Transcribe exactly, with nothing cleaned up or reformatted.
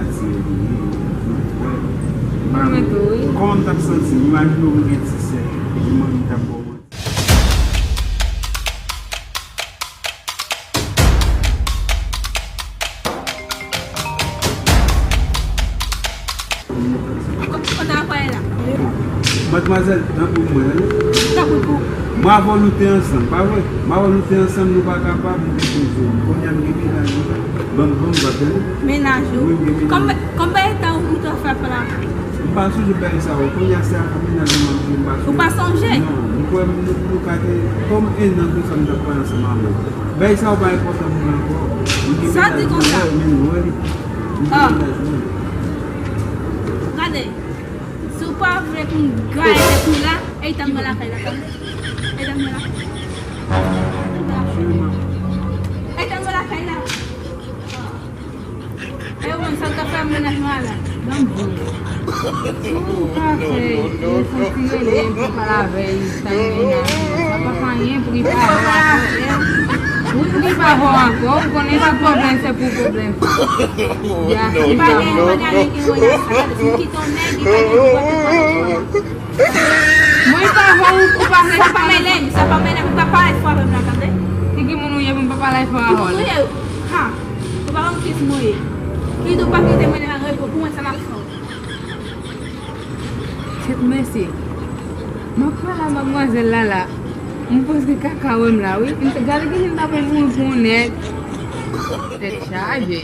natirèl li ye, ou konprann? Mwen tou, wi. Kòman m t ap santi m? Imajine w gen ti sè, li manmi t ap ba w manti. Ko-, kote w ap pale la? Madmwazèl, tanpri mwen, tande. Tanpri pou. Mwen avè w nou te ansanm, pa vre? Mwen avè w nou te ansanm, nou pa kapab, nou te poze nou. Kounye a m gen mennaj, wi. Ban m, ban m bat, tande. Mennaj ou? Wi, m gen mennaj. Konbyen, konbyen tan ou te fè la? M pa sonje bagay sa yo. Kounye a se afè mennaj mwen m ap di m pa sonje. Ou pa sonje? Non, m kwè m, nou, nou ka te kòm en an konsa m t ap pale ansanm avè w. Bagay sa yo pa enpòtan pou mwen ankò. M gen mennaj mwen, men nou wè li. M gen mennaj mwen. Gade, si w pa vle pou m gaye kou la, e tann mwen lakay la, tande? E tann mwen lakay la. E tann mwen lakay la. E ou menm, sa w t ap fè ak mennaj mwen a la? Ban m di w. Si w pa fè, e fè ti rele pou pale avè l, sa l mennaj mwen, sa p ap anyen pou li pale avè l. Wi, pou li pa vè w ankò, ou konnen sa pwoblèm, se pou pwoblèm. Ya, li pa gen, li pa gen anyen ki wè nan sa. Gade, si m kite yon nèg, li pa gen dwa pou pale avè w. Mwen pa vè w, ou pa vle. Sa pa mele m, sa pa mele m, ou pa pale fò avè m la, tande? Se ki moun ou ye pou m pa pale fò avè w? Ki moun ou ye? Ha! Ou pa konn kiyès mwen ye. Kite ou pa kite mwen nan repo pou mwen sa m ap fè w. Kèt mesye. M ap pale a madmwazèl la la. M panse kaka wè m la wi. M te gade ki jan m t ap mouri pou yon nèg. Tèt chaje.